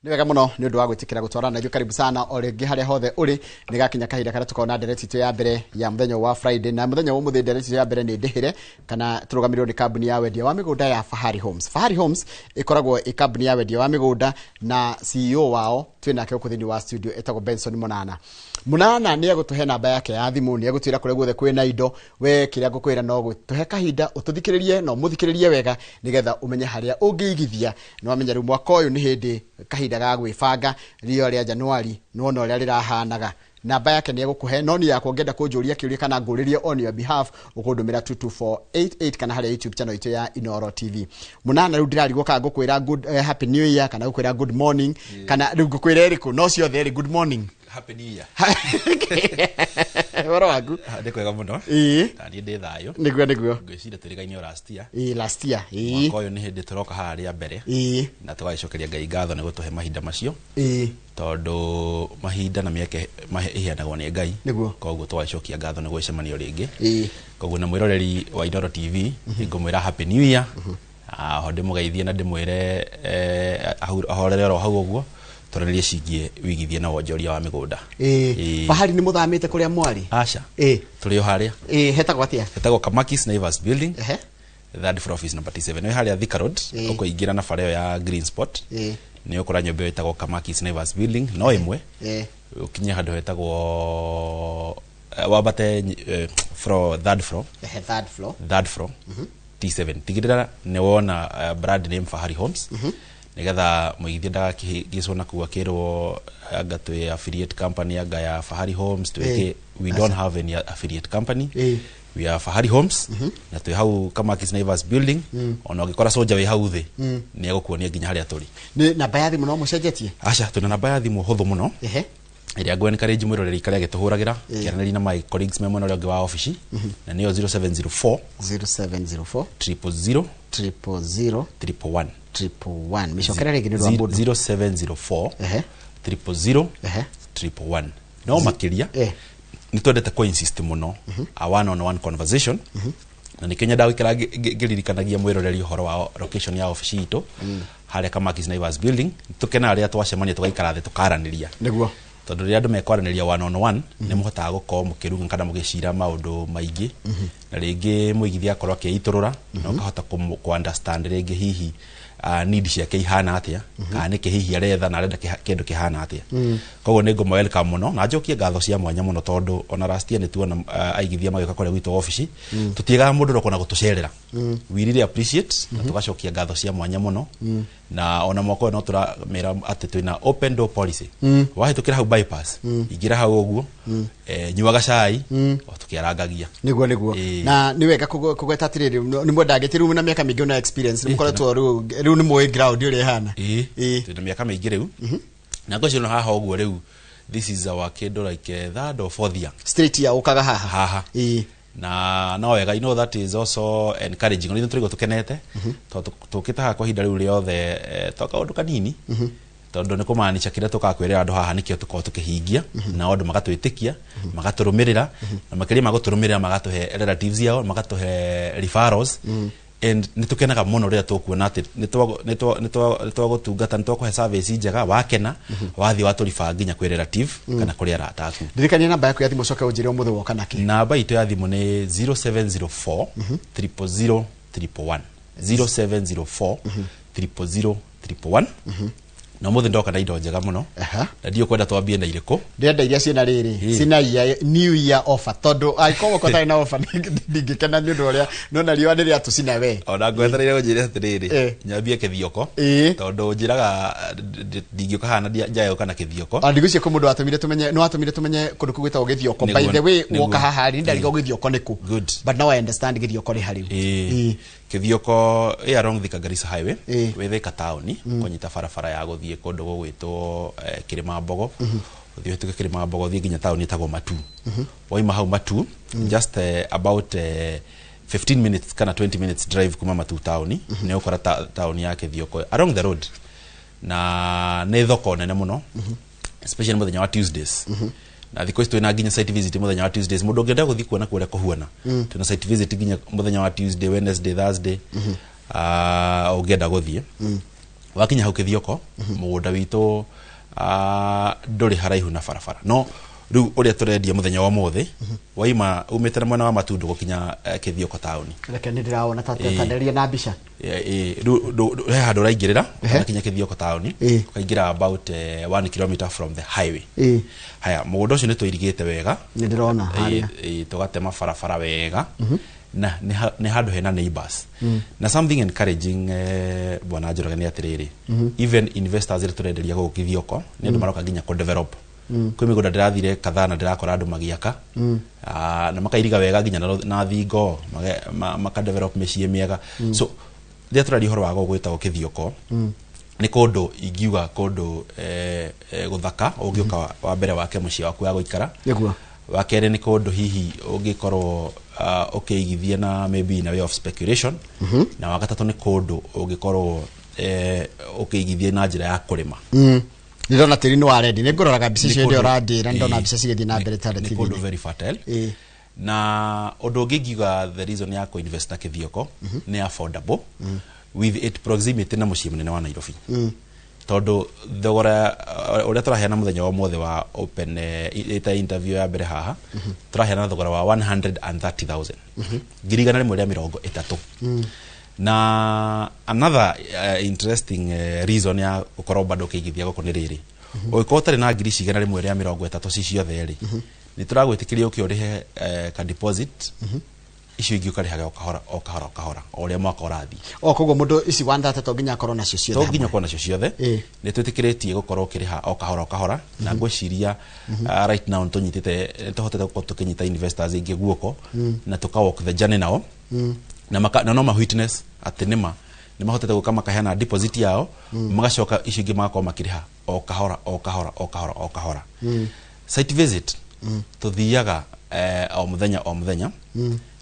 Nĩ wega mũno nĩ ũndũ wa gwĩtĩkĩra gũtwarana na ithuĩ. Karibu sana o rĩngĩ harĩa hothe ũrĩ. Nĩ gakinya kahinda karĩa tũkoragwo na ndereti itũ ya mbere ya mũthenya wa Friday, na mũthenya wa ũmũthĩ ndereti itũ ya mbere nĩ ndĩhĩre kana tũrũgamĩrĩrwo nĩ kambuni ya wendia wa mĩgũnda ya Fahari Homes. Fahari Homes ĩkoragwo ĩ kambuni ya wendia wa mĩgũnda, na CEO wao twĩ nake gũkũ thĩinĩ wa studio, etagwo Benson Monana. Monana nĩ egũtũhe namba yake ya thimũ, nĩ egũtwĩra kũrĩa guothe kwĩna indo. We kĩrĩa ngũkwĩra no gũtũhe kahinda ũtũthikĩrĩrie na ũmũthikĩrĩrie wega, nĩgetha ũmenye harĩa ũngĩigithia. Nĩ wamenya rĩu mwaka ũyũ nĩ hĩndĩ kahinda ga gwĩbanga, rĩo rĩa Januari nĩwona ũrĩa rĩrahanaga. Namba yake nĩ egũkũhe, no niĩ yakwa ũngĩenda kũnjũria kĩũria kana ngũrĩrie on your behalf, ũkũndũmĩra 22488 kana harĩa YouTube channel itũ ya Inoro TV. Mũnana, rĩu ndĩrarigwo kana ngũkwĩra good, happy new year kana ngũkwĩra good morning, kana rĩu ngũkwĩra ĩrĩkũ, no ciothe rĩ, good morning. Happy New Year. Ũhoro waku? Nĩ kwega mũno. Ĩĩ. Na niĩ ndĩ thayũ. Nĩguo. Ngwĩciria tũrĩgaine o last year. Ĩĩ, last year, ĩĩ. Mwaka ũyũ nĩ hĩndĩ tũroka haha rĩa mbere. Na tũgagĩcokeria Ngai ngatho nĩ gũtũhe mahinda macio. Tondũ mahinda na mĩeke iheanagwo nĩ Ngai. Koguo tũgagĩcokia ngatho nĩ gwĩcemanio rĩngĩ. Koguo na mwĩroreri wa Inoro TV ngũmwĩra happy new year. Ho ndĩmũgeithie na ndĩmwĩre ahorere oro hau ũguo, tũranĩrie cigiĩ wĩigithia na wonjoria wa mĩgũnda. Ĩĩ. Fahari nĩ mũthamĩte kũrĩa mwarĩ? Aca. Tũrĩ o harĩa. Ĩĩ, hetagwo atĩa? Hetagwo Kamakis Naivas Building. Third floor, office number T7. Nĩ harĩa Thika Road. Ũkũingĩra na bara ĩyo ya Green Spot. Nĩ ũkora nyũmba ĩyo ĩtagwo Kamakis Naivas Building, no ĩmwe. Ũkinye handũ hetagwo wambate floor, third floor. Ehe, third floor. Third floor. T7. Tigĩrĩra nĩ wona brand name Fahari Homes, nigetha mũigithia ndagakĩhĩngĩcwo na kuu akĩrwo anga twĩ affiliate company anga ya Fahari Homes twĩke. We don't have any affiliate company. We are Fahari Homes na twĩ hau Kamakis Naivas Building. Ona ũngĩkora soja wĩ hau thĩ, nĩ egũkuonia nginya harĩa tũrĩ. Nĩ namba ya thimũ no mũcenjetie? Aca, twĩna namba ya thimũ hũthũ mũno ĩrĩa ngũ encourage mwĩroreri ikare agĩtũhũragĩra, kĩaranĩria na my colleagues me mwena ũrĩa ũngĩ wa obici, na nĩyo 0704 0704 000 000 111. 111. Mĩcokere rĩngĩ nĩ ũndũ wa mũndũ. 0704 000 111. No makĩria nĩ twendete kũ insist mũno a one on one conversation, na nĩkĩo nyendaga gũikara ngĩririkanagia mwĩroreri ũhoro wa location ya obici itũ harĩa Kamakis Naivas Building. Tũkenaga rĩrĩa twacemania, tũgaikara thĩ, tũkaranĩria, tondũ rĩrĩa andũ mekwaranĩria one on one, nĩ mũhotaga gũkorwo mũkĩrunga kana mũgĩcira maũndũ maingĩ, na rĩngĩ mũigithia akorwo akĩitũrũra na ũkahota kũ understand rĩngĩ hihi need ciake ihana atĩa, kana nĩkĩ hihi aretha na arenda kĩndũ kĩhana atĩa. Koguo nĩ ngũmũ welcome mũno na njokie ngatho cia mwanya mũno, tondũ ona last year nĩ tuona aigithia magĩũka kũrĩa gwitũ obici. Tũtiĩgaga mũndũ ũroka na gũtũcerera. We really appreciate na tũgacokia ngatho cia mwanya mũno. Na ona mwaka ũyũ no tũramera atĩ twĩna open door policy. Wahĩtũkĩra hau bypass, ingĩra hau ũguo, nyuaga cai o tũkĩarangagia. Nĩguo. Na nĩ wega kũgweta atĩrĩrĩ, nĩ mwendangĩte rĩu na mĩaka mĩingĩ na experience, nĩ mũkoretwo rĩu nĩ mũĩ ground ũrĩa ĩhana. Ĩĩ. Twĩna mĩaka mĩingĩ rĩu, na ngwĩciria ona haha ũguo rĩu this is our kĩndũ like third or fourth year. Straight ya ũkaga haha? Haha. Na no wega, you know that is also encouraging. Nĩ tũrĩgwo tũkenete tondũ tũkĩte haha kwa ihinda rĩu rĩothe, to kaũndũ kanini, tondũ nĩ kũmaanisha kĩrĩa tũkaga kwĩrĩra andũ haha nĩkĩo tũkorwo tũkĩhingia, nao andũ magatwĩtĩkia, magatũrũmĩrĩra, na makĩria ma gũtũrũmĩrĩra, magatũhe relatives yao, magatũhe referrals. And nĩ tũkenaga mũno rĩrĩa tũkuona atĩ nĩ twagũtungata, nĩ twakũhe service njega, wakena, wathiĩ watũriba nginya kwĩ relative kana kũrĩ arata aku. Ndirikania namba yaku ya thimũ, coke ũnjĩre ũmũthĩ woka nakĩ. Namba itũ ya thimũ nĩ 0704 000 111, 0704 000 111. Na ũmũthĩ ndoka na indo njega mũno. Na ndiũ kwenda twambie na irĩkũ. Ndĩrenda iria ciĩna rĩrĩ, ciĩna new year offer, tondũ angĩkorwo gũtarĩ na offer ndingĩkena nĩ ũndũ ũrĩa nona riũa nĩ rĩatũcina we. Ona ngwetereire ũnjĩre atĩrĩrĩ, nyambie kĩthioko, tondũ njĩraga ndingĩũka haha na njae gũka na kĩthioko. Ona ndigwĩciria kwĩ mũndũ watũmire tũmenye, nĩ watũmire tũmenye kũndũ kũu gwĩtagwo Gĩthioko. By the way, woka haha rĩ, ndarigwo Gĩthioko nĩ kũ. Good. But now I understand Gĩthioko nĩ harĩu. Ĩĩ. Kĩthioko ĩ along Thika Garissa Highway. Wĩ Thika taũni, kũnyita barabara ya gũthiĩ kũndũ gũgwĩtwo Kĩrĩma Mbogo, ũthiĩ ũhĩtũke Kĩrĩma Mbogo, ũthiĩ nginya taũni ĩtagwo Matu. Waima hau Matu, just about 15 minutes kana 20 minutes drive kuma Matu taũni, nĩ ũkora taũni ya Kĩthioko along the road, na nĩ thoko nene mũno, especially mũthenya wa Tuesdays. Na thikũ ici twĩna nginya site visit mũthenya wa Tuesdays, mũndũ ũngĩenda gũthiĩ kuona kũrĩa kũhuana. Twĩna site visit nginya mũthenya wa Tuesday, Wednesday, Thursday, ũngĩenda gũthiĩ. Wakinya hau Kithioko, mũgũnda witũ ndũrĩ haraihu na barabara, no rĩu ũrĩa tũrendia mũthenya wa ũmũthĩ, waima umĩte na mwena wa Matundu gũkinya Kithioko taũni. Reke nĩ ndĩrawona ta tanderia na mbica. Rĩu he handũ ũraingĩrĩra ũgakinya Kithioko taũni, ũkaingĩra about 1 kilometer from the highway. Haya, mũgũnda ũcio nĩ tũirigĩte wega. Nĩ ndĩrona harĩa. Tũgatema barabara wega na nĩ handũ hena neighbors na something encouraging, bwana Njoroge, nĩ atĩrĩrĩ, even investors rĩ tũrenderia gũkũ Kithioko nĩ andũ maroka nginya kũ develop. Kwĩ mĩgũnda ndĩrathire kadhaa na ndĩrakora andũ magĩaka na makairiga wega nginya na thingo, maka develop mĩciĩ mĩega. So rĩrĩa tũraria ũhoro wa gũkũ gwĩtagwo Kithioko, nĩ kũndũ ingiuga kũndũ gũthaka ũngĩũka wa mbere wake mũciĩ waku wa gũikara. Wa kerĩ, nĩ kũndũ hihi ũngĩkorwo ũkĩigithia na maybe in a way of speculation, na wa gatatũ, nĩ kũndũ ũngĩkorwo ũkĩigithia na njĩra ya kũrĩma. Ndĩrona tĩri nĩ wa rendi, nĩ ngũroraga mbica Nĩ icio hĩndĩ ĩyo ũrandĩra, ndona mbica cigĩthiĩ na mbere tarĩ nĩ kũndũ very fertile. Na ũndũ ũngĩ ingiuga the reason ya kũ-invest na Kithioko nĩ affordable with it proximity na mũciĩ mũnene wa Nairobi, tondũ thogora ũrĩa tũraheana mũthenya wa ũmũthĩ wa open ĩta interview ya mbere haha, tũraheana thogora wa 130,000, 130,000. Na another interesting reason ya gũkorwo bado ũkĩigithia gũkũ nĩ rĩrĩ, ũngĩkorwo ũtarĩ na ngiri cigana rĩmwe rĩa mĩrongo ĩtatũ ci ciothe rĩ, nĩ tũragwĩtĩkĩria ũke ũrĩhe ka deposit, icio ingĩ ũkarĩhaga o kahora o kahora o kahora o ũrĩa mwaka ũrathiĩ. O koguo mũndũ ici 130 to nginya akorwo nacio ciothe To nginya hamwe. ũkorwo nacio ciothe. Nĩ twĩtĩkĩrĩtie gũkorwo ũkĩrĩha o kahora o kahora, na ngwĩciria right now nĩ tũnyitĩte, nĩ tũhotete gũkorwo tũkĩnyita investors aingĩ guoko na tũka walk the journey nao, na no ma witness atĩ nĩma nĩ mahotete gũka makaheana deposit yao, magacoka icio ingĩ magakorwo makĩrĩha o kahora o kahora o kahora o kahora. Site visit tũthiaga o mũthenya o mũthenya,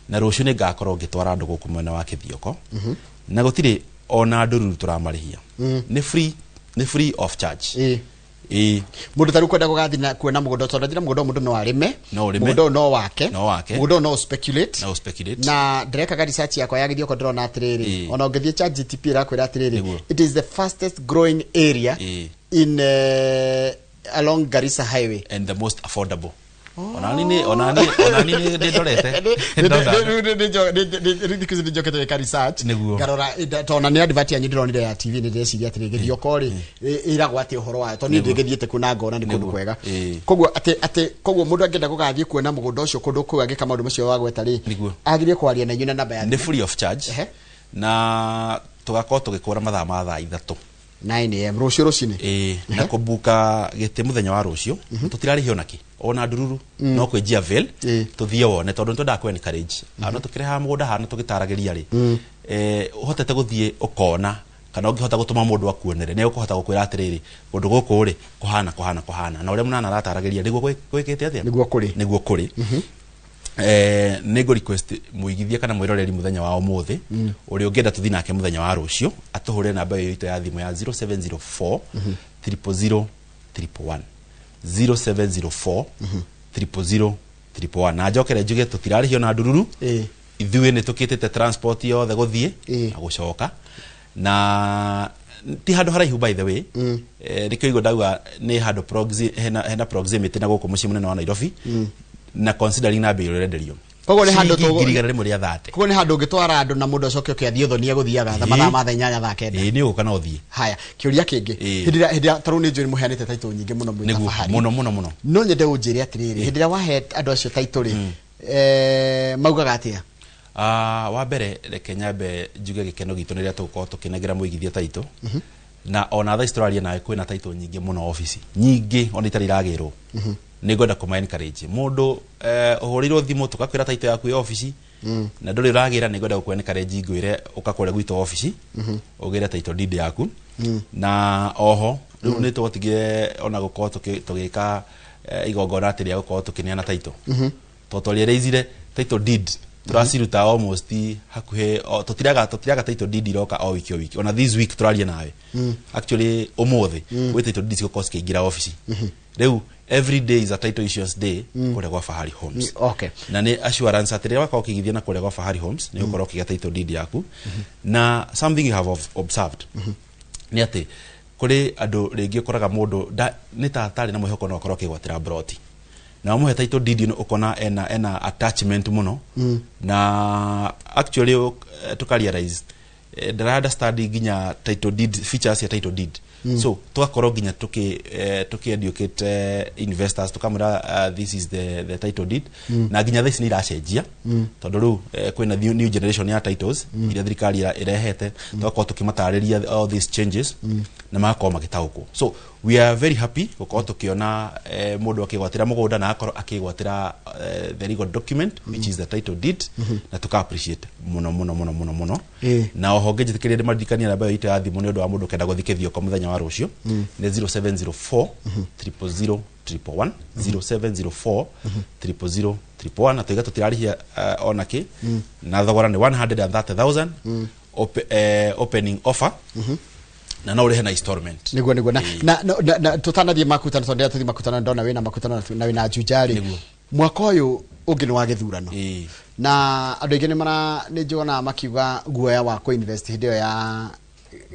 na rũciũ nĩ ngakorwo ngĩtwara andũ gũkũ mwena wa Kithioko, na gũtirĩ ona ndũruru tũramarĩhia, nĩ free, nĩ free of charge. Ĩĩ. Mũndũ tarĩu kwenda gũgathiĩ na kuona mũgũnda, tondũ njĩra mũgũnda ũyũ mũndũ no arĩme. No ũrĩme. Mũgũnda ũyũ no wake. No wake. Mũgũnda ũyũ no speculate. No speculate. Na ndĩrekaga research yakwa ya Gĩthioko, ndĩrona atĩrĩrĩ, ona ũngĩthiĩ ChatGPT ĩrakwĩra atĩrĩrĩ, it is the fastest growing area in along Garissa Highway. And the most affordable. Onani nĩ ndorete. Thikũ ici nĩnjokete gwĩka research. Ngarora tondũ nĩ advert yanyu ndĩronire ya TV, nĩ ndĩreciria atĩrĩ, Gĩthioko rĩ, ĩragwo atĩ ũhoro wayo, tondũ niĩ ndĩgĩthiĩte kuo na ngona nĩ kũndũ kwega. Koguo atĩ koguo mũndũ angĩenda gũgathiĩ kuona mũgũnda ũcio kũndũ kũu agĩka maũndũ macio wagweta rĩ, agĩrĩire kwaria na inyuĩ na namba ya Nĩ thimũ? Free of charge. Na tũgakorwo tũgĩkũra mathaa ma thaa 3. 9 a.m. rũciũ rũcinĩ? Ĩĩ, na kũbuka gĩtĩ mũthenya wa rũciũ tũtirarĩhio nakĩ ona ndururu, no kwĩnjia veil tũthiĩ wone, tondũ nĩtwendaga kũ encourage ana tũkĩrehaga mũgũnda haha na tũgĩtaragĩria rĩ, ũhotete gũthiĩ ũkona, kana ũngĩhota gũtũma mũndũ akuonere, nĩ ũkũhota gũkwĩra atĩrĩrĩ, kũndũ gũkũ rĩ kũhana kũhana kũhana na ũrĩa mũnana arataragĩria nĩguo gwĩkĩte atĩa. Nĩguo kũrĩ. Nĩguo kũrĩ. Nĩ ngũ request mũigithia kana mwĩroreri mũthenya wa ũmũthĩ ũrĩa ũngĩenda tũthiĩ nake mũthenya wa rũciũ atũhũrĩre namba ĩyo itũ ya thimũ ya 0704 000 111, 0704 000 111. Na njokere njuge tũtirarĩhio na ndururu. Ithuĩ nĩ tũkĩtĩte transport yothe gũthiĩ na gũcoka, na ti handũ haraihu, by the way. Nĩkĩo igua ndauga nĩ handũ hena proximity na gũkũ mũciĩ mũnene wa Nairobi, na considering na mbei ũrenderio. Koguo nĩ handũ Ciringi 130,000. Koguo nĩ handũ ũngĩtwara andũ na mũndũ acoke oke athiĩ ũthonie gũthiaga tha mathaa ma thaa 8, thaa 9. Ĩĩ, nĩ ũgũka na ũthiĩ. Haya, kĩũria kĩngĩ. Hĩndĩ ĩrĩa tarĩu nĩ njũĩ nĩ mũheanĩte taitũ nyingĩ mũno mwĩ Nĩguo. Fahari. Mũno mũno mũno. No nyende ũnjĩre atĩrĩrĩ, hĩndĩ ĩrĩa wahe andũ acio taitũ rĩ, maugaga atĩa? Wa mbere, reke nyambe njuge gĩkeno gitũ nĩ rĩrĩa tũgũkorwo tũkĩnengera mũigithia taitũ, na ona thaa ici tũraria nawe kwĩna taitũ nyingĩ mũno obici nyingĩ ona itarĩ iragĩrwo. Nĩ ngwenda kũma encourage mũndũ ũhũrĩirwo thimũ tũgakwĩra taitũ yaku ĩ obici na ndũrĩ ũragĩra, nĩ ngwenda gũkũ encourage ngwĩre ũka kũrĩa gwitũ obici ũgĩre title deed yaku. Na oho rĩu nĩ tũgotigire ona gũkorwo tũgĩka igongona atĩ rĩa gũkorwo tũkĩneana taitũ, tondũ twarĩreizire title deed tũraciruta almost hakuhĩ tũtiraga title deed iroka o wiki o wiki. Ona this week tũraria nawe, actually ũmũthĩ gwĩ title deed cigũkorwo cikĩingĩra obici. Rĩu every day is a title issuance day kũrĩa gwa Fahari Homes. Na nĩ assurance atĩ rĩrĩa wakorwo ũkĩigithia na kũrĩa gwa Fahari Homes, nĩ ũgũkorwo ũkĩgĩa title deed yaku. Na something you have observed, Nĩ atĩ kũrĩ andũ rĩngĩ ũkoraga mũndũ nĩ ta atarĩ na mwĩhoko no akorwo akĩgwatĩra broti, na wamũhe title deed ĩno ũkona ena attachment mũno. Na actually tuka realize ndara understand nginya title deed, features ya title deed. So tugakorwo nginya tuki educate investors, tukamwĩra this is the title deed. Na nginya thaa ici nĩ iracenjia, tondũ rĩu kwĩna new generation ya titles iria thirikari ĩrehete. Tugakorwo tũkĩmatarĩria all these changes na magakorwo magĩtaũkwo. So we are very happy gũkorwo tũkĩona mũndũ akĩgwatĩra mũgũnda na akorwo akĩgwatĩra the legal document, which is the title deed, na tuka appreciate mũno mũno mũno mũno mũno. Na oho ngĩnjĩtĩkĩria ndĩmaririkanie namba ĩyo itũ ya thimũ nĩ ũndũ wa mũndũ kenda gũthiĩ kĩthioko mũthenya wa rũciũ, nĩ 0704 000 111, 0704 000 111. Na tũiga tũtirarĩhia ona kĩ, na thogora nĩ 130,000 opening offer, na no ũrĩhe na installment. Niguo na tutanathiĩ makutano, tondũ ndĩra tũthiĩ makutano, ndona wĩna makutano na wĩna Juja rĩ. Nĩguo. Mwaka ũyũ ũngĩ nĩ wa gĩthurano. Na andũ aingĩ nĩ mara nĩ njonaga makiuga guoya wa kũ-invest hĩndĩ ĩyo ya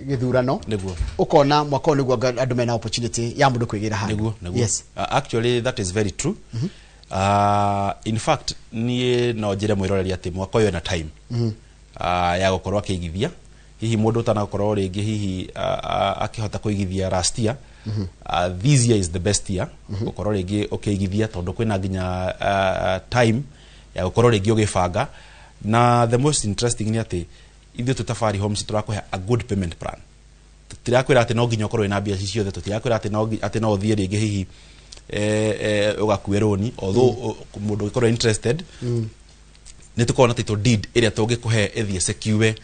gĩthurano. Ũkona mwaka ũyũ nĩguo andũ mena opportunity ya mũndũ kwĩgĩra handũ. Niguo. Actually that is very true. In fact niĩ no njĩre mwĩroreri atĩ mwaka ũyũ ena time ya gũkorwo akĩigithia. Hihi mũndũ ũtanakorwo rĩngĩ hihi akĩhota kũigithia last year, this year is the best year gũkorwo rĩngĩ ũkĩigithia, tondũ kwĩna nginya time ya gũkorwo rĩngĩ ũgĩbanga. Na the most interesting nĩ atĩ ithuĩ twĩ Tafari Homes tũrakũhe a good payment plan. Tũtirakwĩra atĩ no nginya ũkorwo wĩna mbia ici ciothe, tũtirakwĩra atĩ no atĩ no ũthiĩ rĩngĩ hihi ũgakue rũni, although mũndũ ũngĩkorwo interested nĩ tũkorwo na title deed ĩrĩa tũngĩkũhe ĩthiĩ secure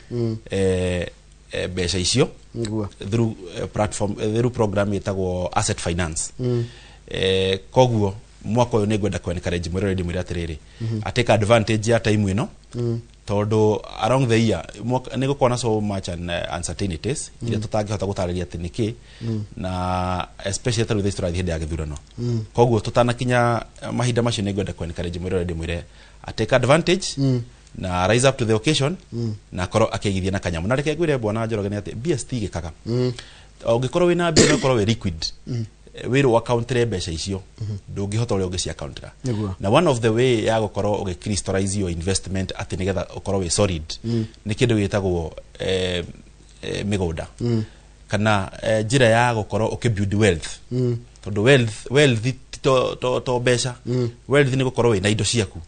mbeca icio through platform, through program ĩtagwo asset finance. Koguo mwaka ũyũ nĩ ngwenda ku encourage mwĩroreri, ndĩmwĩre atĩrĩrĩ, a take advantage ya time ĩno, tondũ along the year nĩ gũkorwo na so much uncertainties iria tũtangĩhota gũtarĩria atĩ nĩkĩ, na especially ta rĩu thaa ici tũrathiĩ hĩndĩ ya gĩthurano. Koguo tũtanakinya mahinda macio, nĩ ngwenda ku encourage mwĩroreri, ndĩmwĩre a take advantage na rise up to the occasion na akorwo akĩigithia na kanyamũ. Na reke ngwĩre, bwana Njoroge, nĩ atĩ mbia citigĩkaga. Ũngĩkorwo wĩna mbia na ũkorwo wĩ liquid, wĩrwo akauntere mbeca icio, ndũngĩhota ũrĩa ũngĩciakaũntĩra. Na one of the way ya gũkorwo ũgĩ crystallize your investment atĩ nĩgetha ũkorwo wĩ solid nĩ kĩndũ gĩtagwo mĩgũnda kana njĩra ya gũkorwo ũkĩ build wealth, tondũ wealth ti to mbeca. Wealth nĩ gũkorwo wĩna indo ciaku.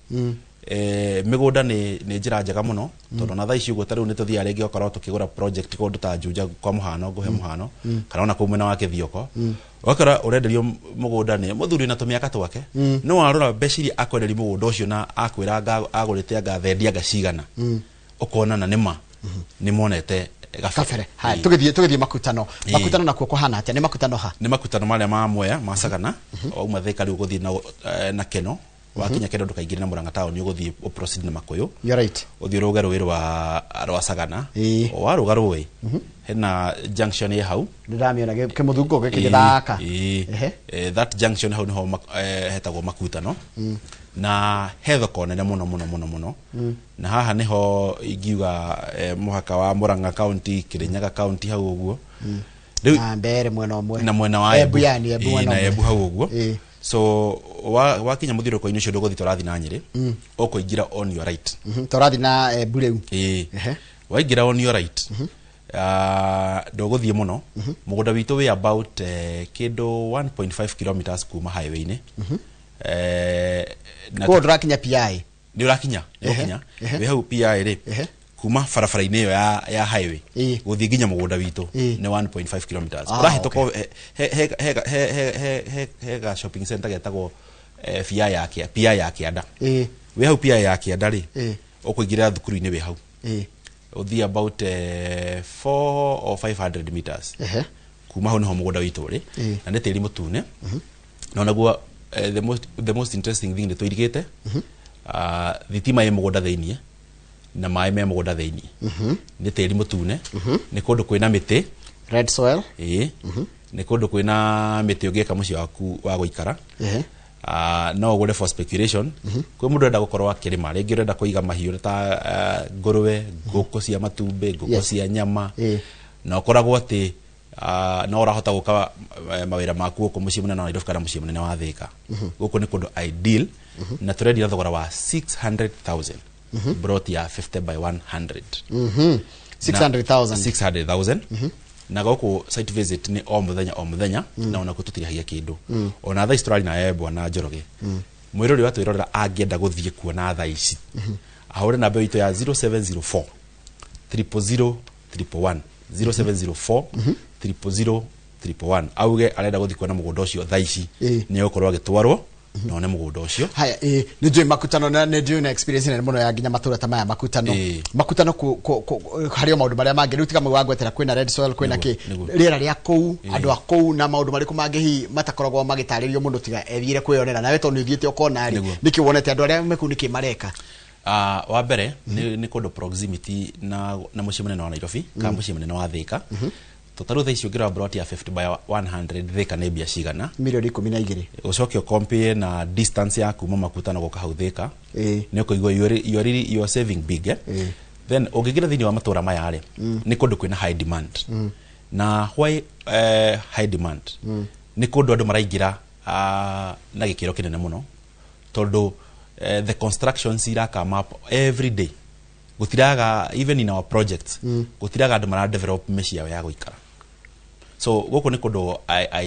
Mĩgũnda nĩ njĩra njega mũno, tondũ na thaa ici ũguo ta rĩu nĩ tũthiaga rĩngĩ ũkorwo tũkĩgũra project kũndũ ta Juja kwa mũhano, ngũhe mũhano, kana ona kũu mwena wa Kĩthioko, ũgakora ũrenderio mũgũnda nĩ mũthuri na tũmĩaka twake. No warora mbeca iria akwenderia mũgũnda ũcio na akwĩra anga agũrĩte anga thendia anga cigana, ũkona na nĩma nĩ monete kabere. Haya, tũgĩthiĩ makutano. Makutano nakuo kũhana atĩa? Nĩ makutano ha? Nĩ makutano marĩa ma Mwea ma Sagana. Wauma Thika rĩu ũgũthiĩ na Keno, wakinya Keno ndũkaingĩre na Murang'a taũni, ũgũthiĩ ũproceed na Makũyũ. You're right. Ũthiĩ ũrũge rũĩ rwa Sagana. O warũga rũĩ, hena junction ĩ hau. Ndĩramĩona kĩmũthungo gĩkĩ gĩthaka. Ĩĩ. That junction hau niho hetagwo makutano, na he thoko nene mũno mũno mũno mũno. Na haha niho ingiuga mũhaka wa Murang'a County, Kirinyaga County, hau ũguo rĩu. Na mbere mwena ũmwe. Na mwena wa Embu, yani Embu mwena na ũmwe. Embu hau ũguo. So wakinya mũthiũrũrũko-inĩ ũcio, ndũgũthiĩ tũrathiĩ na Nyĩrĩ, ũkũingĩra on your right. Tũrathiĩ na Embu rĩu. Ĩĩ. Waingĩra on your right, ndũgũthiĩ mũno. Mũgũnda witũ wĩ about kĩndũ 1.5 kilometers kuma highway-inĩ. Na Koguo ndũrakinya PI. Nĩ ũrakinya, nĩ ũkinya. Wĩ hau PI rĩ, kuma barabara-inĩ ĩyo ya highway gũthiĩ nginya mũgũnda witũ nĩ 1.5 kilometers. Ũrahĩtũka he ga shopping center getagwo PI ya Kĩanda. Wĩ hau PI ya Kĩanda rĩ, ũkũingĩra thukuru-inĩ wĩ hau, ũthiĩ about 4 or 500 meters, kuma hau niho mũgũnda witũ ũrĩ. Na nĩ tĩri mũtune, na onaguo the most interesting thing nĩ tũirigĩte. Thitima ĩ mũgũnda thĩiniĩ na maĩ me mũgũnda thĩiniĩ. Nĩ tĩri mũtune, nĩ kũndũ kwĩna mĩtĩ. Red soil. Ĩĩ, nĩ kũndũ kwĩna mĩtĩ ũngĩka mũciĩ waku wa gũikara. No ũgũre for speculation kwĩ mũndũ ũrenda gũkorwo akĩrĩma, rĩngĩ ũrenda kũiga mahiũ ta ngũrwe, ngũkũ cia matumbĩ, ngũkũ cia nyama. Na ũkoragwo atĩ No ũrahota gũka mawĩra maku gũkũ mũciĩ mũnene wa Nairobi kana mũciĩ mũnene wa Thika. Gũkũ nĩ kũndũ ideal, na tũrendia thogora wa 600,000, plot ya 50 by 100. 600,000. 600,000. Na gũkũ site visit nĩ o mũthenya o mũthenya, na ona kũ tũtirihagia kĩndũ. Ona thaa ici tũrari nawe bwana Njoroge, mwĩrori wa twĩrorera angĩenda gũthiĩ kuona thaa ici, ahũre namba itũ ya 0704 000 111, 0704 000 111, auge arenda gũthiĩ kuona mũgũnda ũcio thaa ici, nĩ egũkorwo agĩtwarwo na one mũgũnda ũcio. Haya, nĩ njũĩ Makutano, na nĩ njũĩ na experience nene mũno ya nginya matũra ta maya Makutano. Makutano harĩ o maũndũ marĩa mangĩ rĩu tiga mau wa gwetera, kwĩna red soil, kwĩna kĩ, rĩera rĩa kũu, andũ a kũu, na maũndũ marĩkũ mangĩ hihi matakoragwo magĩtarĩrio mũndũ tiga ethiire kwĩyonera? Nawe tondũ nĩ ũthiĩte ũkona rĩ, nĩkĩ wonete andũ arĩa me kũu, nĩkĩ mareka? Wa mbere nĩ kũndũ proximity na mũciĩ mũnene wa Nairobi kana mũciĩ mũnene wa Thika. To tarĩu thaa ici ũngĩrora plot ya 50 by 100 Thika nĩ mbia cigana? Mirioni 12. Ũcoke ũcompare na distance ya kuma Makutano gũka hau Thika, nĩ ũkũigua you are saving big, eh? Then ũngĩingĩra thĩinĩ wa matũra maya rĩ, nĩ kũndũ kwĩna high demand. Na why high demand? Nĩ kũndũ andũ maraingĩra na gĩkĩro kĩnene mũno, tondũ the constructions ira come up every day. Gũtiraga, even in our projects, gũtiraga andũ mara develop mĩciĩ yao ya gũikara. So gũkũ nĩ kũndũ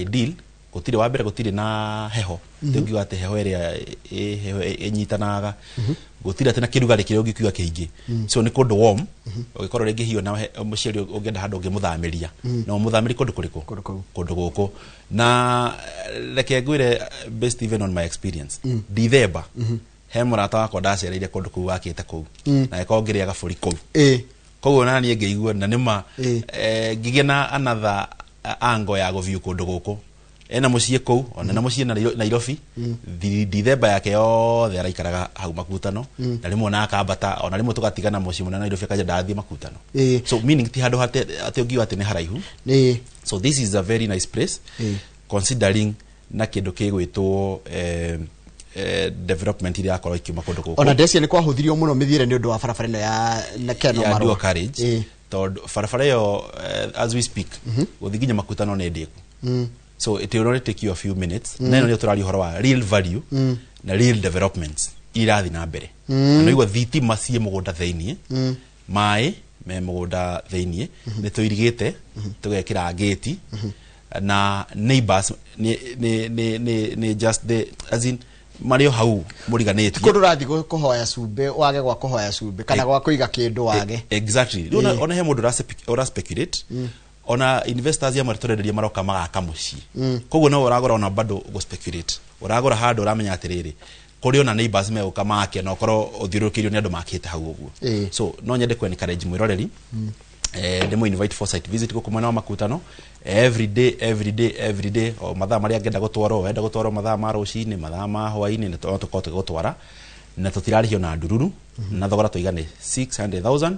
ideal. Gũtirĩ, wa mbere, gũtirĩ na heho, tũngiuga atĩ heho ĩrĩa heho ĩnyitanaga, gũtirĩ atĩ na kĩrugarĩ kĩrĩa ũngĩkiuga kĩingĩ. So nĩ kũndũ warm. Ũngĩkorwo rĩngĩ hiyo na mũciari ũngĩenda handũ ũngĩmũthamĩria, no ũmũthamĩrie kũndũ kũrĩkũ? Kũndũ kũu. Kũndũ gũkũ. Na reke ngwĩre, based even on my experience, Dithemba he mũrata wakwa ndacereire kũndũ kũu wakĩte kũu, na gĩkorwo ngĩrĩa gabũri kũu. Koguo na niĩ ngĩigua na nĩma ngĩgĩa na another angle ya gũthiĩ kũndũ gũkũ. Ena mũciĩ kũu, ona na mũciĩ Nairobi. Dithemba yake yothe araikaraga hau Makutano, na rĩmwe ona akambata, ona rĩmwe tũgatigana mũciĩ mũnene Nairobi, akanja ndathiĩ Makutano. So meaning ti handũ atĩ ũngiuga atĩ nĩ haraihu. So this is a very nice place, considering na kĩndũ kĩgwĩtwo development iria yakorwo ikiuma kũndũ gũkũ. Ona ndeci nĩ kwahũthirio mũno mĩthiĩre nĩ ũndũ wa barabara ĩno ya na Keno ya Marua. Dual carriage. Tondũ barabara ĩyo, as we speak, gũthiĩ nginya Makutano nĩ ndĩku, so it will only take you a few minutes. Na ĩno nĩyo tũraria ũhoro wa real value na real developments irathiĩ na mbere. Na nĩigua thitima ciĩ mũgũnda thĩiniĩ, maĩ me mũgũnda thĩiniĩ, nĩ tũirigĩte, tũgekĩra ngĩti, na neighbors nĩ just the, as in, marĩ o hau mũriganĩtie. Kũndũ ũrathiĩ kũhoya cumbĩ wage gwa kũhoya cumbĩ kana gwa kũiga kĩndũ wage. Exactly. Rĩu ona he mũndũ ũra speculate, ona investors amwe tũrenderia maroka magaka mũciĩ. Koguo no ũragũra, ona bado gũ speculate, ũragũra handũ ũramenya atĩrĩrĩ, kũrĩ ona neighbors megũka make, na ũkorwo ũthiũrũrũkĩirio nĩ andũ makĩte hau ũguo. So no nyende ku encourage mwĩroreri, ndĩmũ invite for site visit gũkũ mwena wa Makutano every day, every day, every day, o mathaa marĩa angĩenda gũtwarwo, wenda gũtwarwo mathaa ma rũcinĩ, mathaa ma hwainĩ, nĩ tũkorwo tũgĩgũtwara, na tũtirarĩhio na ndururu. Na thogora tũiga nĩ 600,000,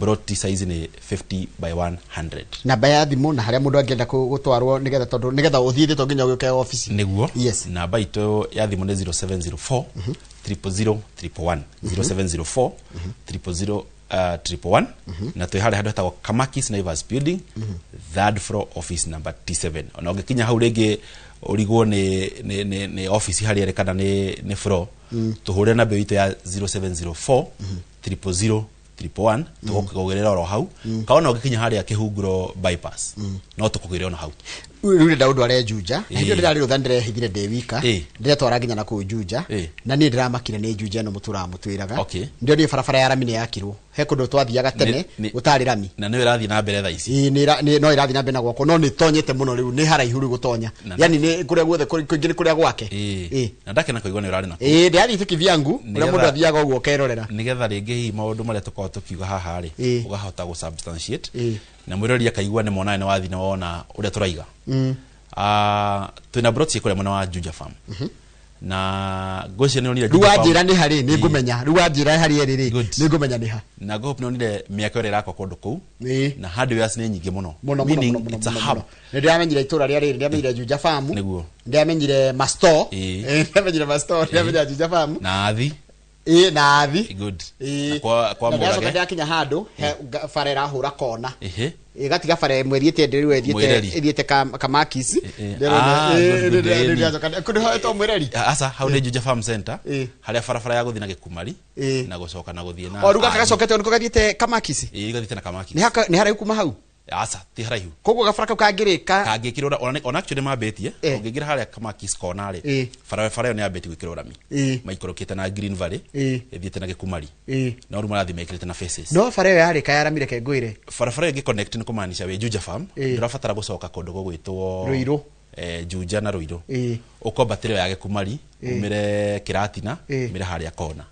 plot size nĩ 50 by 100. Namba ya thimũ na harĩa mũndũ angĩenda gũtwarwo, nĩgetha tondũ nĩgetha ũthiĩ to nginya ũgĩũke obici. Nĩguo. Namba itũ ya thimũ nĩ 0704 000 111, 0704 000 111, na twĩ harĩa handũ hetagwo Kamakis Naivas Building, third floor, office number T7. Ona ũngĩkinya hau rĩngĩ ũrigwo nĩ office harĩa ĩrĩ kana nĩ floor, tũhũre namba itũ ya 0704 000 111, tũgũkũgĩrĩra oro hau. Kana ũngĩkinya harĩa Kĩhunguro bypass, no tũkũgĩre ona hau. Rĩu ndĩrenda ũndware Juja. Hĩndĩ ĩyo ndĩrarĩ rũtha, ndĩrehithire ndĩ wika. Ndĩretwara nginya na kũu Juja. Na niĩ ndĩramakire nĩ Juja ĩno mũtũraga mũtwĩraga. Ndĩronire barabara ya rami nĩ yakirwo, he kũndũ twathiaga tene gũtarĩ rami. Na nĩyo ĩrathiĩ na mbere thaa ici. Ĩĩ, no ĩrathiĩ na mbere na gwakwo, no nĩ tonyete mũno, rĩu nĩ haraihu rĩu gũtonya. Yani nĩ kũrĩa guothe kũingĩ nĩ kũrĩa gwake. Na ndakena kũigua nĩ ũrarĩ na kũu. Ĩĩ, ndĩrathiĩte kivyangu ũrĩa mũndũ athiaga ũguo ũkerorera. Nĩgetha rĩngĩ hihi maũndũ marĩa tũkoragwo tũkiuga haha rĩ, ũgahota gũ substantiate, na mwĩrori akaigua nĩ mona nĩ wathiĩ na wona ũrĩa tũraiga. Twĩna plot kũrĩa mwena wa Juja Farm, na ngwĩciria nĩ onire Rĩu Juja Farm. wanjĩra nĩ harĩ nĩ ngũmenya, rĩu wanjĩra harĩ ĩrĩ rĩ, nĩ ngũmenya nĩ ha. Na ngũhope nĩ onire mĩako ĩrĩa ĩrakwo kũndũ kũu, na hardwares nĩ nyingĩ mũno. Mũno mũno. Meaning Mũno mũno. it's a Mũno hub. mũno. Nĩ ndĩramenyire itũra rĩa rĩrĩ, ndĩramenyire Juja Farm. Nĩguo. Ndĩramenyire masto. Ndĩramenyire masto, ndĩramenyire Juja Farm. Na athi Ĩ na athi. Good. Ĩ. Na kwa Na ndĩracoka Mũrage. ndĩrakinya handũ he bara ĩrahũra kona. Ehe. Ĩgatiga bara ĩmwe ĩthiĩte ndĩrĩu ĩthiĩte Mwĩreri. ĩthiĩte Kamakis. Ah, good, good, ĩni. Ndĩracoka kũndũ hetwo Mwĩreri. Aca, hau nĩ Juja Farm Center, Ĩ. harĩa barabara ya gũthiĩ na Gĩkumari Ĩ. na gũcoka na gũthiĩ na O rĩu gaka Athi. gacokete nĩko gathiĩte Kamakis. Ĩ, gathiĩte na Kamakis. Nĩ haraihu kuma hau. Aca, ti haraihu. Koguo gabara kau kangĩrĩka. Kangĩkĩrwo ona actually mambĩtie Eh. ũngĩingĩra harĩa Kamakis kona rĩ, Eh. barabara ĩyo nĩ yambĩtie gwĩkĩrwo rami, Eh. maikũrũkĩte na Green Valley, Eh. ĩthiĩte na Gĩkumari, Eh. no rĩu marathiĩ mekĩrĩte na faces. No bara ĩyo yarĩka yaramire kengwĩre. Barabara ĩyo ĩngĩ-connect nĩ kũmaanisha wĩ Juja Farm, Eh. ndũrabatara gũcoka kũndũ gũgwĩtwo Ruiru. Juja na Ruiru. Eh. Ũkombatĩra ĩyo ya Gĩkumari, Eh. umĩre Kĩratina, Eh. umĩre harĩa kona.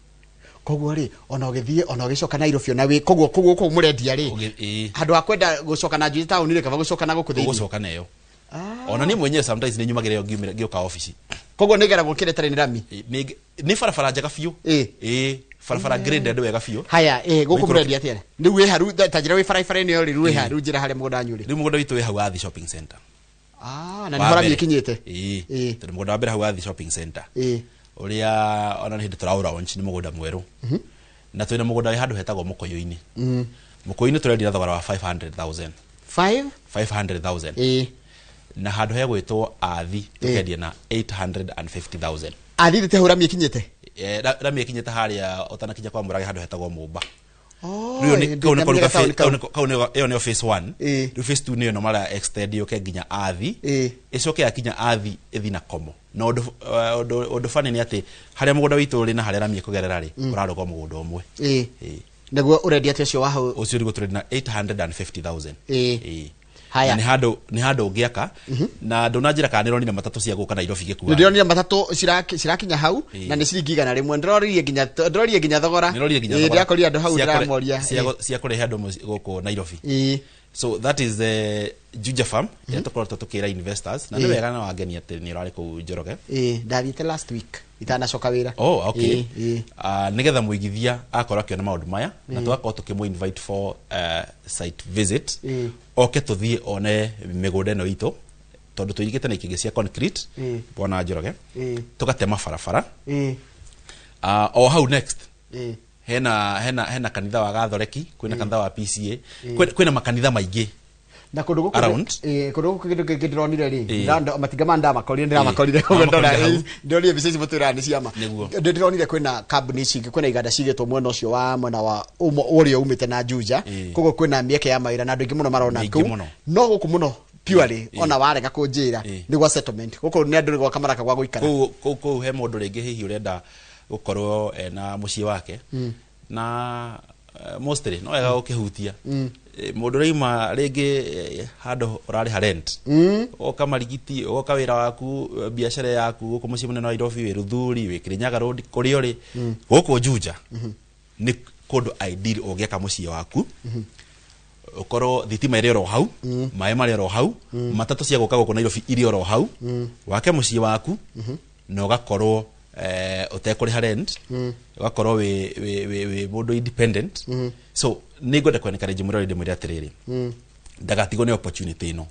Koguo rĩ, ona ũgĩthiĩ ona ũgĩcoka Nairobi ona wĩ koguo kũu mũrendia rĩ, Ĩ. handũ ha kwenda gũcoka na Juja taũni rĩ, kaba gũcoka na gũkũ thĩinĩ. Ũgũcoka nayo. Ona niĩ mwenyewe sometimes nĩ nyumagĩra ĩyo ngiumĩra ngĩũka obici. Koguo nĩ geragwo kĩrĩa ĩtarĩ nĩ rami. Ĩ, nĩ barabara njega biũ. Ĩ. Ĩ, barabara graded wega biũ. Haya, gũkũ Ũikũrũke. mũrendia atĩa? Rĩu wĩ haru ta njĩra wĩ barabara-inĩ ĩyo rĩ, rĩu wĩ ha? Rĩu njĩra harĩa mũgũnda wanyu ũrĩ. Rĩu mũgũnda witũ wĩ hau Athi Shopping Center. Ah, na Wa nĩho rami mbere. ĩkinyĩte. Ĩ. Ĩ. Tondũ mũgũnda wa mbere hau Athi Shopping Center, Ĩ. ũrĩa ona nĩ hĩndĩ tũraũ launch, nĩ mũgũnda mwerũ. Na twĩna mũgũnda wĩ handũ hetagwo Mũkũyũ-inĩ. Mũkũyũ-inĩ tũrendia na thogora wa 500,000. Five? 500,000. Ĩ. Na handũ hegwĩtwo Athi tũkendia na 850,000. Athi thĩte hau rami ĩkinyĩte. Rami ĩkinyĩte harĩa ũtanakinya kwa Mũrage, handũ hetagwo Mũmba. Oh, Rĩu kau nĩ ndamenyaga taũni kau. kau ĩyo nĩyo phase 1. Ĩ. Rĩu phase 2 nĩyo ĩno mara extend yũke nginya Athi, Ĩ. ĩcoke yakinya Athi ĩthi na Komo. Na ũndũ funny nĩ atĩ harĩa mũgũnda witũ ũrĩ na harĩa rami ĩkũgerera rĩ, ũrarũga mũgũnda ũmwe. Ĩ. Ĩ. Nĩguo ũrendia atĩa ũcio wa hau? Ũcio nĩguo tũrendia na 850,000. Ĩ. Ĩ. Haya. Na nĩ handũ ũngĩaka, na ndũnanjĩra kana nĩronire matatũ cia gũka Nairobi Nĩ igĩkua. ndĩronire matatũ cirakinya hau, Ĩ. na nĩ ciringi 100. Ndĩroririe nginya thogora. Nĩrorire nginya Ĩ, thogora. ndĩrakorire andũ hau ndĩramoria. Cia kũrehe andũ gũkũ Nairobi. Ĩ. So that is the Juja Farm ĩrĩa tũkoretwo tũkĩra investors, na nĩ Ĩ. wega na wangenia atĩ nĩ ũrarĩ kũu Njoroge. Ĩ, ndathiĩte last week itanacoka wĩra. Oh, okay. Ĩ, ĩ. Nĩgetha mũigithia akorwo akĩona maũndũ maya, na tũgakorwo tũkĩmũ invite for site visit, Ĩ. oke tũthiĩ one mĩgũnda ĩno itũ, tondũ tũirigĩte na ikĩngĩ cia concrete, Ĩ. bwana Njoroge, Ĩ. tũgatema barabara. Ĩ. O hau next Ĩ. hena kanitha wa Gathoreki, kwĩna kanitha wa PCA, kwĩna makanitha maingĩ Na kũndũ gũkũ around. Ĩ, kũndũ gũkũ kĩndũ kĩngĩ ndĩronire rĩ, Ĩ. matinga ma ndamakorire Ĩ, ũguo ndona, ndamakorire hau. ĩ, ndĩronire mbica ici mũtwĩraga nĩ ciama. Nĩguo. Ndĩronire kwĩna kambuni ici ingĩ, kwĩna iganda cigĩtwo mwena ũcio wa mwena wa ũrĩa umĩte na Juja. Ĩ. Koguo kwĩna mĩeke ya mawĩra na andũ aingĩ mũno marona Mĩingĩ kũu. mũno. No gũkũ mũno purely, Ĩ. ona warega kũnjĩra, Ĩ. nĩ gwa settlement. Gũkũ nĩ andũ gwaka maraka gwa gũikara. Kũu he mũndũ rĩngĩ hihi ũrenda gũkorwo ena mũciĩ wake, na mostly no wega gũkĩhutia. Mũndũ ũraima rĩngĩ handũ ũrarĩha rent, ũgoka Marigiti, ũgoka wĩra waku, biacara yaku gũkũ mũciĩ mũnene wa Nairobi, wĩ Ruthuri, wĩ Kirinyaga Road, kũrĩa ũrĩ, gũkũ Juja nĩ kũndũ ideal ũngĩaka mũciĩ waku, ũkorwo thitima ĩrĩ oro hau, maĩ marĩ oro hau, matatũ cia gũka gũkũ Nairobi irĩ oro hau, wake mũciĩ waku na ũgakorwo ũtekũrĩha rent, ũgakorwo wĩ mũndũ independent. So nĩ ngwenda kwenekareji mũrori, ndĩmwĩre atĩrĩrĩ, ndagatigwo nĩ opportunity ĩno,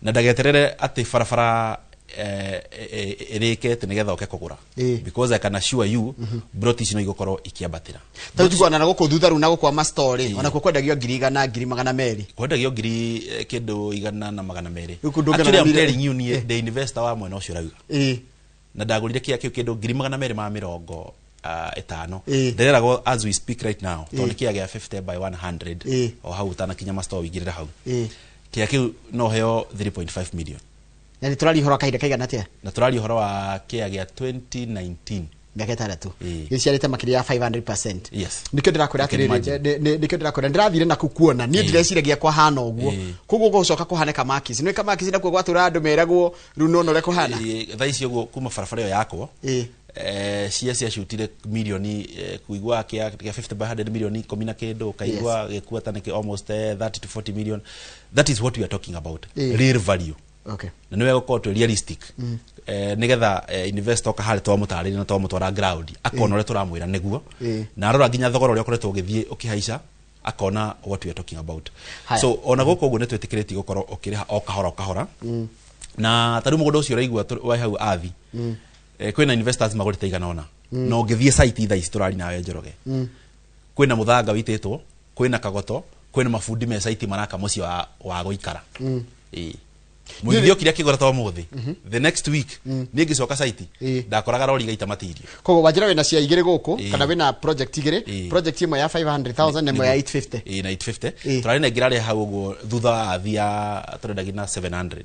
na ndageterere atĩ barabara ĩrĩke atĩ nĩgetha oke kũgũra, because I can assure you broti ici no igũkorwo ikĩambatĩra. Ta rĩu tiguana na gũkũ thutha rĩu na gũkũ mastori, ona kuo kwendagio 100,000, 200,000. Kwendagio ngiri kĩndũ 200,000. Rĩu kũndũ Actually, I'm ũngĩona telling you, niĩ the investor wa mwena ũcio ũrauga, Ĩ. na ndagũrire kĩa kĩu kĩndũ 250,000. Ĩ. Ndĩreragwo as we speak right now, tondũ Ĩ. nĩ kĩa gĩa 50 by 100, Ĩ. o hau ũtanakinya masto wĩingĩrĩra hau, Ĩ. kĩa kĩu no heo 3.5 million. Na nĩ tũraria ũhoro wa kahinda kaigana atĩa? Na tũraria ũhoro wa kĩa gĩa 2019. Mĩaka 6. Ĩ. Gĩciarĩte makĩria ya 500%. Yes. Nĩkĩo ndĩrakwĩra You can atĩrĩrĩ, imagine. nĩkĩo ndĩrakwĩra ndĩrathire naku kuona niĩ Ĩ. ndireciria kwahana ũguo. Ĩ. Koguo gũcoka kũhane Kamakis, nĩ Kamakis nakuo gwatũra andũ meragwo rĩu nona ũrĩa kũhana. Ĩ, thaa ici ũguo kuma barabara ĩyo yakwo, Ĩ. cia ciacutire milioni, kuigua kĩa 50 by 100 milioni 10 na kĩndũ, ũkaigua gĩkua ta nĩkĩ almost 30 to 40 million. That is what we are talking about, Ĩ. real value. Okay. Na nĩ wega gũkorwo twĩ realistic, nĩgetha investor oka harĩ twamũtarĩria na twamũtwara ground, akona ũrĩa tũramwĩra nĩguo, Ĩ. na arora nginya thogora ũrĩa ũkoretwo ũgĩthiĩ ũkĩhaica, akona what we are talking about. Haya. So ona gũkũ ũguo nĩ twĩtĩkĩrĩtie gũkorwo ũkĩrĩha o kahora o kahora, na ta rĩu mũgũnda ũcio ũraigua wa hau athi, kwĩna investors magũrĩte igana ũna. Na ũngĩthiĩ site thaa ici tũrari nawe Njoroge, kwĩna mũthanga wĩitĩtwo, kwĩna kagoto, kwĩna mabundi me site maraka mũciĩ wa gũikara. Ĩĩ. Mũigithia okire akĩgũra ta ũmũthĩ, the next week niĩ ngĩcoka site ndakoraga rori igaita material. Koguo wanjĩra wĩna cia igĩrĩ gũkũ, kana wĩna project igĩrĩ? Project ĩmwe ya 500,000 na ĩmwe ya 850. Ĩĩ, na 850. Ĩĩ. Tũrarĩ na ĩngĩ ĩrarĩ hau ũguo thutha wa athia tũrendagia na 700,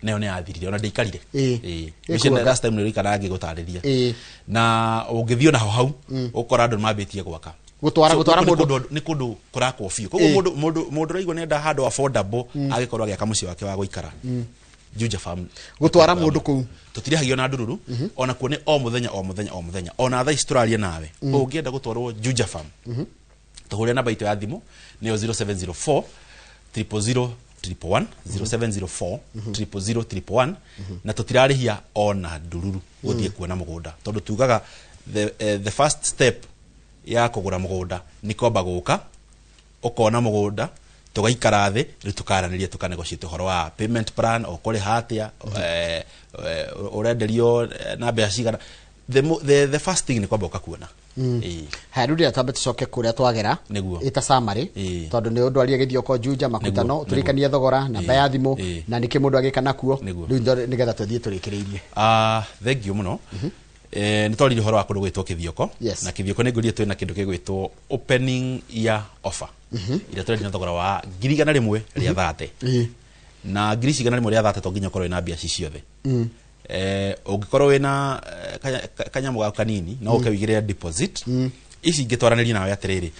nayo nĩ yathirire ona ndĩikarire. Ĩĩ. Ĩĩ, Mĩciĩ last time nĩ ũrĩikaraga ngĩgũtarĩria. Na ũngĩthiĩ onaho hau ũkora andũ nĩ mambĩtie gwaka. Gũtwara So, gũtwara gũkũ nĩ mũndũ. Nĩ kũndũ kũrakwo biũ. Koguo mũndũ ũraigua nĩenda handũ affordable agĩkorwo agĩaka mũciĩ wake wa gũikara, Juja Farm. Gũtwara mũndũ kũu. Tũtirĩhagio na ndururu, ona kuo nĩ o mũthenya o mũthenya o mũthenya. Ona thaa ici tũraria nawe, ũngĩenda gũtwarwo Juja Farm, tũhũre namba itũ ya thimũ, nĩyo 0704 000 111, 0704 000 111, na tũtirarĩhia ona ndururu gũthiĩ kuona mũgũnda, tondũ tugaga the first step ya kũgũra mũgũnda nĩ kwamba gũka ũkona mũgũnda, tũgaikara thĩ rĩu, tũkaranĩria, tũkanegotiate ũhoro wa payment plan, ũkũrĩha atĩa, ũrenderio na mbeca cigana. The first thing nĩ kwamba ũkakuona. Ĩĩ. Haya, rĩu rĩrĩa twambe tũcoke kũrĩa twagera Nĩguo. ĩta summary, tondũ nĩ ũndũ aria gĩthioko Juja makutano, tũrikanie thogora, namba ya thimũ, na nĩkĩ mũndũ agĩka nakuo. Rĩu nĩgetha tũthiĩ tũrĩkĩrĩirie. Ah, thank you mũno. Nĩ twaririe ũhoro wa kũndũ gwĩtwo Kĩthioko. Na Kĩthioko nĩ ngũrie twĩna kĩndũ gĩgwĩtwo opening year offer, ĩrĩa tũrendia na thogora wa 130,000. Na 130,000 to nginya ũkorwo wĩna mbia ci ciothe. Ũngĩkorwo wĩna kanyamũ gaku kanini, no ũke wĩigĩrĩre deposit. Ici ingĩtwaranĩria nawe atĩrĩrĩ,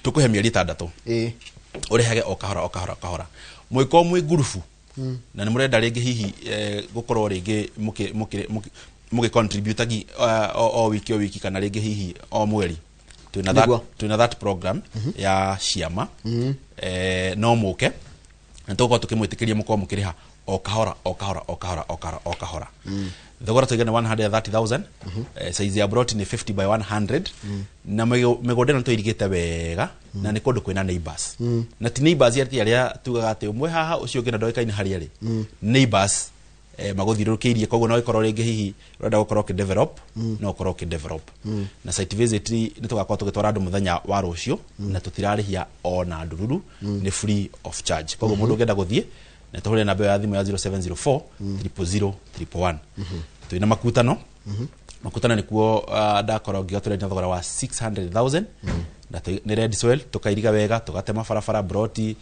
tũkũhe mĩeri 6, ũrĩhage o kahora o kahora o kahora. Mũgĩkorwo mwĩ ngurubu na nĩ mũrenda rĩngĩ hihi gũkorwo rĩngĩ mũgĩ contribute o wiki o wiki, kana rĩngĩ hihi o mweri, twĩna that, twĩna that program ya ciama. No mũke na tũgũkorwo tũkĩmwĩtĩkĩria mũkorwo mũkĩrĩha o kahora o kahora o kahora o kahora o kahora. Thogora tũigana 130,000. Size ya broti nĩ 50 by 100, na mĩgũnda ĩno tũirigĩte wega, na nĩ kũndũ kwĩna neighbors, na ti neighbors atĩ arĩa tugaga atĩ ũmwe haha ũcio ũngĩ na ndoĩkaine harĩa rĩ, neighbors magũthiũrũrũkĩirie. Koguo no ĩkorwo rĩngĩ hihi ũrenda gũkorwo ũkĩdevelop, no ũkorwo ũkĩdevelop. Na site visit nĩ tũgakorwo tũgĩtwara andũ mũthenya wa rũciũ, na tũtirarĩhia ona ndururu, nĩ free of charge. Koguo mũndũ ũngĩenda gũthiĩ, na tũhũre namba ĩyo ya thimũ ya 0704 000 111. Twĩna makutano. Makutano nĩkuo ndakorwo ngiuga tũrendia thogora wa 600,000, na nĩ red soil, tũkairiga wega, tũgatema barabara. Broti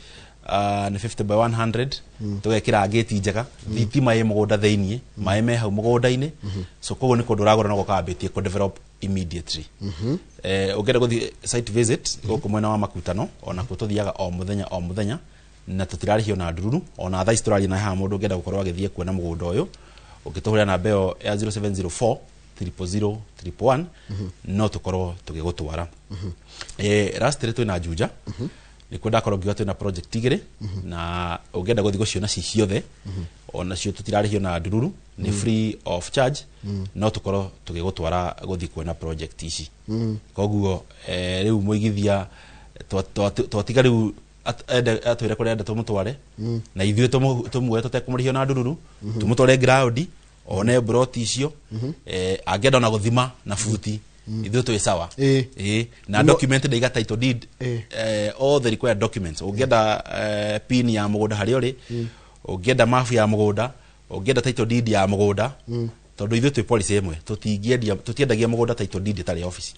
nĩ 50 by 100, tũgekĩra ngĩti njega, thitima ĩ mũgũnda thĩiniĩ, maĩ me hau mũgũnda-inĩ. So koguo nĩ kũndũ ũragũra no gũka wambĩtie kũ develop immediately. Ũngĩenda gũthiĩ site visit gũkũ mwena wa makutano, onakuo tũthiaga o mũthenya o mũthenya, na tũtirarĩhio na ndururu. Ona thaa ici tũraria na haha, mũndũ ũngĩenda gũkorwo agĩthiĩ kuona mũgũnda ũyũ, ũngĩtũhũrĩra namba ĩyo ya 0704 000 111, no tũkorwo tũgĩgũtwara. Lastly, twĩna Juja, nĩkuo ndakorwo ngiuga twĩna project igĩrĩ, na ũngĩenda gũthiĩ gũciona ci ciothe, onacio tũtirarĩhio na ndururu, nĩ free of charge, no tũkorwo tũgĩgũtwara gũthiĩ kuona project ici. Koguo rĩu mũigithia twatiga rĩu atwĩre kũrĩa enda tũmũtware, na ithuĩ tũmuoe tũtekũmũrĩhio na ndururu, tũmũtware ground one broti icio. Angĩenda ona gũthima na buti, ithuĩ twĩ sawa. Ĩĩ, na document ndaiga title deed, all the required documents. Ũngĩenda pin ya mũgũnda harĩa ũrĩ, ũngĩenda map ya mũgũnda, ũngĩenda title deed ya mũgũnda, tondũ ithuĩ twĩ policy ĩmwe, tũtingĩendia, tũtiendagia mũgũnda title deed ĩtarĩ office.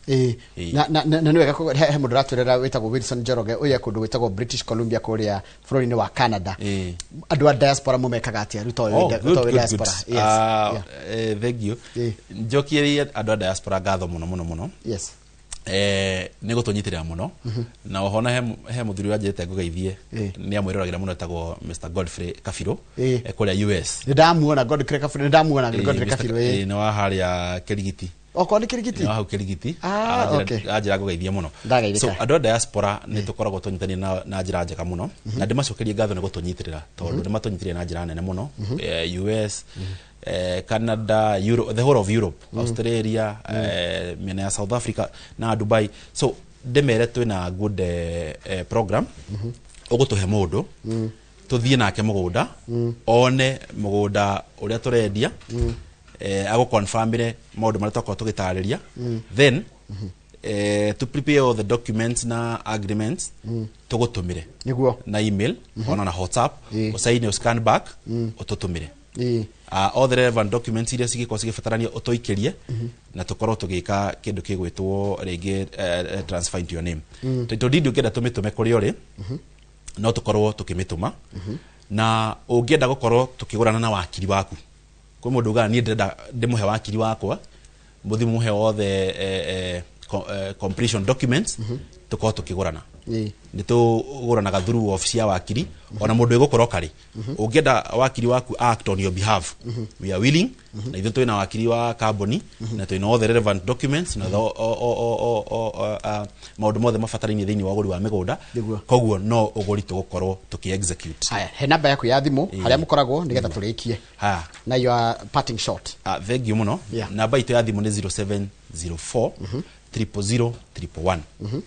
Na nĩ wega he mũndũ ũratwĩrĩra wĩtagwo Wilson Njoroge, ũyũ e kũndũ gwĩtagwo British Columbia kũrĩa bũrũri-inĩ wa Canada. Andũ a diaspora mũmekaga atĩa rĩu to Oh, wĩ good, to wĩ good, diaspora? good. Yes. Ah, thank you. Njokie andũ a diaspora ngatho mũno mũno mũno. Nĩ gũtũnyitĩrĩra mũno, na oho na he mũthuri wanjĩrĩte ngũgeithie, nĩ amwĩroragĩra mũno, etagwo Mr Godfrey Kabirũ, kũrĩa US. Nĩ ndamuona Godfrey Kabirũ, nĩ ndamuona Godfrey Mr. Kabirũ. Nĩ wa harĩa Kĩrigiti. Okorwo nĩ Kĩrigiti. Nĩ wa hau Kĩrigiti. Ah, okay. Anjĩra ngũgeithie mũno. Ndageithĩka. So andũ a diaspora nĩ tũkoragwo tũnyitanĩire na njĩra njega mũno, na ndĩmacokerie ngatho nĩ gũtũnyitĩrĩra, tondũ nĩ matũnyitĩrĩire na njĩra nene mũno. US, Canada, Europe, the whole of Europe, Australia, mĩena ya South Africa na Dubai. So ndĩmere twĩna good program ũgũtũhe mũndũ tũthiĩ nake mũgũnda, one mũgũnda ũrĩa tũrendia. Agå maũndũ marĩa twakorwo tũgĩtarĩria, then to prepare all the documents na agreements, tũgũtũmĩre Nĩguo. na email ona na WhatsApp, ũcaine, scan back, ũtũtũmĩre. All the relevant documents iria cigĩkorwo cigĩbatarania ũtũikĩrie, na tũkorwo tũgĩka kĩndũ kĩgwĩtwo rĩngĩ transfer into your name. Title deed ũngĩenda tũmĩtũme kũrĩa ũrĩ, no tũkorwo tũkĩmĩtũma. Na ũngĩenda gũkorwo tũkĩgũrana na wakiri waku, kwĩ mũndũ ugaga niĩ ndĩrenda ndĩmũhe wakiri wakwa, mũthi mũhe othe completion documents, tũkorwo tũkĩgũrana. Nĩ tũgũranaga through office ya wakiri. Ona mũndũ ĩgũkorwo karĩ, ũngĩenda wakiri waku act on your behalf, we are willing. Na ithuĩ twĩna wakiri wa kambuni na twĩna all the relevant documents na maũndũ mothe mabatarainie thĩinĩ wa ũgũri wa mĩgũnda. Nĩguo. Koguo no ũgũri tũgũkorwo tũkĩ execute. Haya, he namba yaku ya thimũ harĩa mũkoragwo nĩgetha tũrĩkie Ha. na your parting shot. Ah, thank you mũno. Namba itũ ya thimũ nĩ 0704 000 111,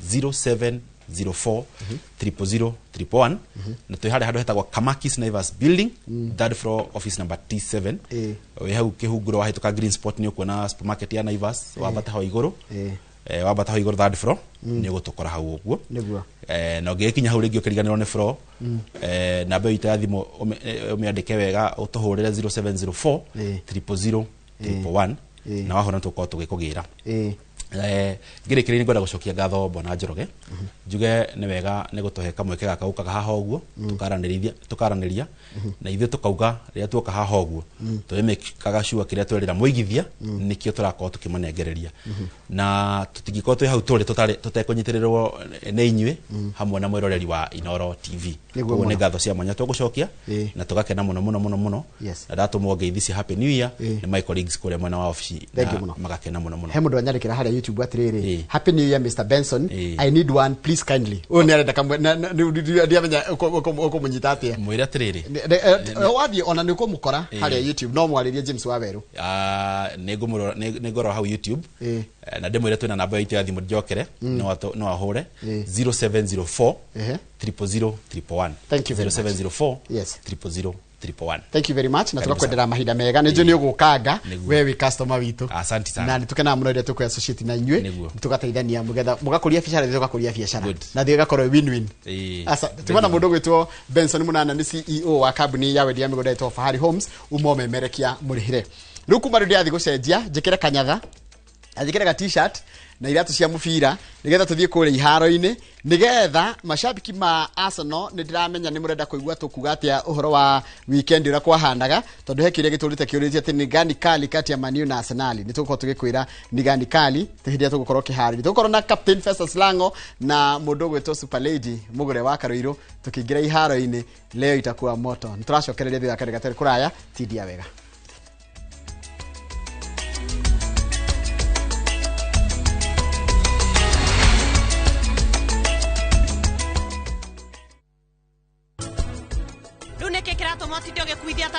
0704 000 111, na twĩ harĩa handũ hetagwo Kamakis Naivas Building, third floor, office number T7. Wĩ hau kĩhunguro, wahĩtũka Green Spot nĩ ũkuona supermarket ya Naivas, wambata hau igũrũ. Wambata hau igũrũ third floor nĩ ũgũtũkora hau ũguo. Nĩguo. Na ũngĩgĩkinya hau rĩngĩ ũkĩriganĩrwo nĩ floor, namba ĩyo itũ ya thimũ ũmĩandĩke wega, ũtũhũrĩre 0704 000 111, na wahũra nĩ tũgũkorwo tũgĩkũgĩra. Ngĩrĩkĩrĩria ngwenda gũcokia ngatho Bwana Njoroge, njuge nĩ wega nĩ gũtũhe kamweke gaka gũkaga haha ũguo tũkaranĩria na ithuĩ, tũkauga rĩrĩa tuoka haha ũguo tũrĩmĩkaga sure kĩrĩa twerĩra mũigithia nĩkĩo tũrakorwo tũkĩmũnengereria, na tũtingĩkorwo twĩ hau tũrĩ tũtarĩ tũtekũnyitĩrĩrwo nĩ inyuĩ hamwe na mwĩroreri wa Inoro TV. Nĩguo Koguo nĩ mũno. ngatho cia mwanya tũgũcokia na tũgakena mũno mũno mũno mũno. Na ndatũmwo ngeithi cia Happy New Year nĩ my colleagues kũrĩa mwena wa ofici, Thank you na mũno. magakena mũno mũno. He mũndũ anyandĩkĩra harĩa YouTube atĩrĩrĩ, "Happy New Year, Mr Benson. I need one, please kindly." Ũyũ nĩ arenda kamwe ndiamenya ũkũmũnyita atĩa. Mwĩre atĩrĩrĩ, Wathiĩ ona nĩ ũkũmũkora harĩa YouTube, no mwarĩrie James Wawerũ. Ah, nĩngũrora hau YouTube. Na ndĩmwĩre twĩna namba itũ ya thimũ njokere, no ahũre 0704 000 111. Thank you very much. 0704 000 111. Thank you very much, na Karibu. tugakwendera mahinda mega. Nĩ njũĩ nĩ ũgũkanga. Nĩguo. We wĩ customer witũ. Asante sana. Na nĩ tũkenaga mũno rĩrĩa tũkũ associate na inyuĩ. Nĩguo. Tũgateithania mũgetha mũgakũria biacara, ithuĩ tũgakũria biacara, Good. na thĩ ĩgakorwo win win. Asa timana mũndũ ũgwĩtwo Benson Munana nĩ CEO wa kambuni ya wendia mĩgũnda ĩtwo Fahari Homes, uma ũmemerekia mũrĩhĩre. Rĩu kuma rĩu ndĩrathiĩ gũcenjia, njĩkĩre kanyatha na njĩkĩre ga T-shirt na iratũ cia mũbira nĩgetha tũthiĩ kũrĩa iharo-inĩ, nĩgetha macambiki ma Arsenal, nĩ ndĩramenya nĩ mũrenda kũigua tũkuga atĩa ũhoro wa weekend ũrĩa kwahanaga, tondũ he kĩũria gĩtũrĩte kĩũrĩtie atĩ nĩ gani kali kati ya Man U na Arsenal. Nĩ tũgũkorwo tũgĩkwĩra nĩ gani kali hĩndĩ ĩrĩa tũgũkorwo kĩharo-inĩ. Tũgũkorwo na Captain Festus Lango na mũndũ ũgwĩtwo Super Lady Mũgũre wa Karũirũ tũkĩingĩra iharo-inĩ. Leo itakuwa moto. Nĩ tũracokereria thutha wa kahinda gatarĩ kũraya. Tindia wega. Rĩu nĩkĩ kĩratũma ũtinde ũgĩkuithia tata?